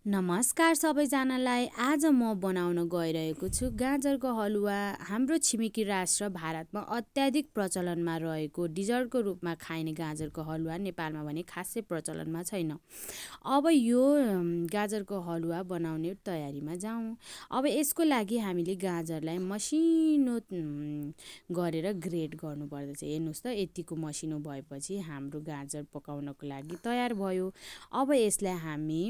नमस्कार सबैजनालाई। आज म बनाउन गइरहेको छु गाजरको हलुवा। हाम्रो छिमेकी राष्ट्र भारतमा अत्याधिक प्रचलनमा रहेको डिजर्टको रूपमा खाइने गाजरको हलुवा नेपालमा भने खासै प्रचलनमा छैन। अब यो गाजरको हलुवा बनाउने तयारीमा जाउँ। अब यसको लागि हामीले गाजरलाई मसिनो गरेर ग्रेड गर्नुपर्दछ। हेर्नुहोस् त, यतिको मसिनो भएपछि हाम्रो गाजर पकाउनको लागि तयार भयो। अब यसलाई हामी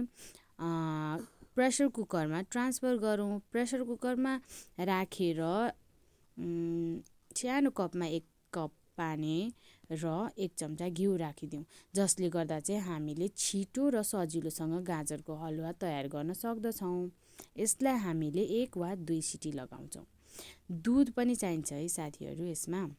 प्रेसर कुकरमा ट्रान्सफर गरौँ। प्रेसर कुकरमा राखेर सानो कपमा 1 कप पानी र 1 चम्चा घिउ राखिदिउँ, जसले गर्दा चाहिँ हामीले छिटो र सजिलोसँग गाजरको हलुवा तयार गर्न सक्दछौँ। यसलाई हामीले 1 वा 2 सिटी लगाउँछौँ। दुध पनि चाहिन्छ है साथीहरू यसमा।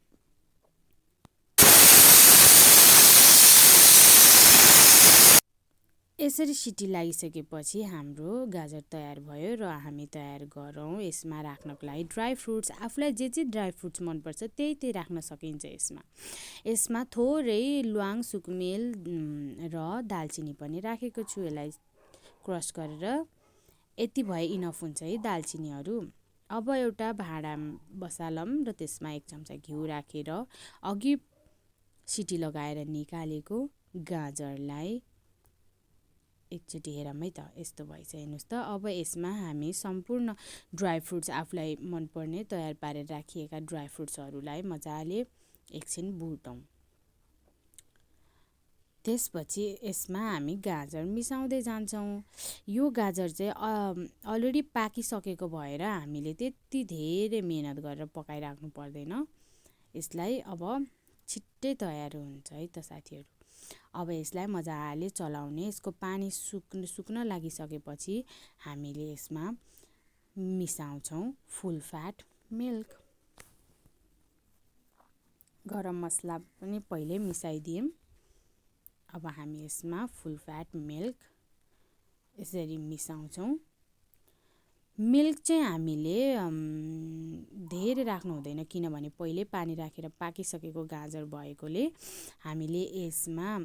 यसरी सिटी लागिसकेपछि हाम्रो गाजर तयार भयो र हामी तयार गरौँ यसमा राख्नको लागि ड्राई फ्रुट्स। आफूलाई जे ड्राई फ्रुट्स मनपर्छ त्यही राख्न सकिन्छ। यसमा थोरै ल्वाङ, सुकुमेल र दालचिनी पनि राखेको छु। यसलाई क्रस गरेर यति भए इनफ हुन्छ है दालचिनीहरू। अब एउटा भाँडा बसालौँ र त्यसमा 1 चम्चा घिउ राखेर अघि सिटी लगाएर निकालेको गाजरलाई एकचोटि हेरौँ है त। यस्तो भइछ, हेर्नुहोस् त। अब यसमा हामी सम्पूर्ण ड्राई फ्रुट्स, आफूलाई मनपर्ने तयार पारेर राखिएका ड्राई फ्रुट्सहरूलाई मजाले एकछिन भुटौँ। त्यसपछि यसमा हामी गाजर मिसाउँदै जान्छौँ। यो गाजर चाहिँ अलरेडी पाकिसकेको भएर हामीले त्यति धेरै मेहनत गरेर पकाइराख्नु पर्दैन। यसलाई अब छिट्टै तयार हुन्छ है त साथीहरू। अब यसलाई मजाले चलाउने। यसको पानी सुक्न लागिसकेपछि हामीले यसमा मिसाउँछौँ फुल फ्याट मिल्क। गरम मसला पनि पहिले मिसाइदियौँ। अब हामी यसमा फुल फ्याट मिल्क यसरी मिसाउँछौँ। मिल्क चाहिँ हामीले धेरै राख्नु हुँदैन, किनभने पहिले पानी राखेर पाकिसकेको गाजर भएकोले हामीले यसमा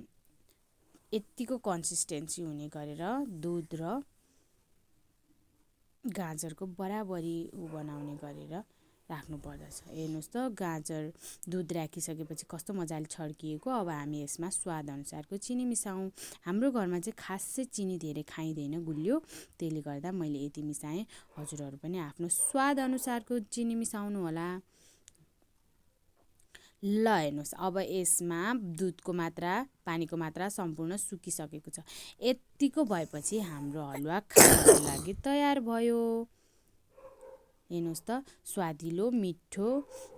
यतिको कन्सिस्टेन्सी हुने गरेर दुध र गाजरको बराबरी बनाउने गरेर राख्नु पर्दछ। हेर्नुहोस् त, गाजर दुध राखिसकेपछि कस्तो मजाले छड्किएको। अब हामी यसमा स्वाद अनुसारको चिनी मिसाउँ। हाम्रो घरमा चाहिँ खासै चिनी धेरै खाइँदैन गुलियो, त्यसले गर्दा मैले यति मिसाएँ। हजुरहरू पनि आफ्नो स्वाद अनुसारको चिनी मिसाउनु होला। ल हेर्नुहोस्, अब यसमा दुधको मात्रा, पानीको मात्रा सम्पूर्ण सुकिसकेको छ। यतिको भएपछि हाम्रो हलुवा खानको लागि तयार भयो। हेर्नुहोस् त, स्वादिलो मिठो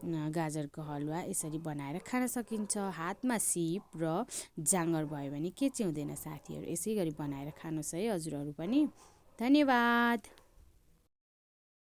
गाजरको हलुवा यसरी बनाएर खान सकिन्छ। हातमा सिप र जाँगर भयो भने के चाहिँ हुँदैन साथीहरू। यसै गरी बनाएर खानुहोस् है हजुरहरू पनि। धन्यवाद।